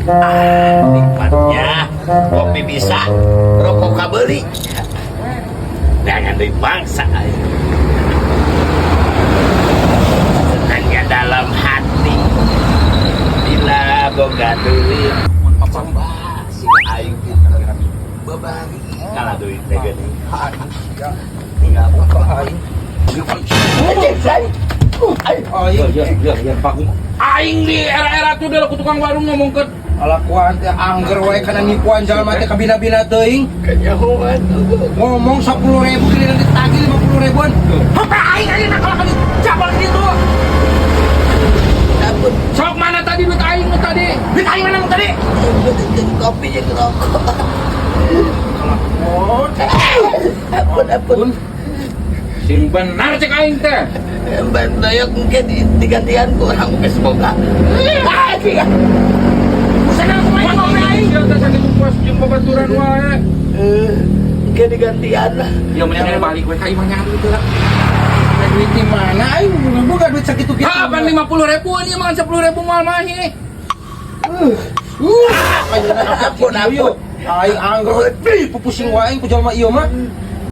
Ah, nikmatnya kopi bisa, rokok kabeli. Jangan duit bangsa aing. Senangnya dalam hati bila boga duit. Coba si aing pinter babari kalah duit teh geuning. Tinggal buka Aing. Anjing, aing. Aing. Aing. Ya ya ya, Pak. Aing di era-era tuh udah ku tukang warung ngomong ke Kalakuan teh angger wae kana nipuan jalma teh kabina-bina teuing. Kenyahoan. Ngomong 10.000, giliran ditagih 50 ribuan. Hah, aing aing nakal kali cabang gitu. Ampun. Sok, mana tadi duit aing nu tadi? Duit aing mana nu tadi? Kopi jeung rokok. Oh, Ampun, ampun. Sing benar cek aing teh. Ban doyok mungkin digantian kurang geus boga. Ah, iya. Usah kumaha Mana aing sia teh sakitu puas jeung babaturan wae. Eh, mungkin digantian lah. Ya mendingan balik we ka imah nyari itu lah. Duit di mana aing boga duit sakitu kitu? Ha, pan 50 ribu ini mah 10 ribu moal mahi. Ampun, ampun. Aing angger, ih, pupusing wae ku jalma ieu mah.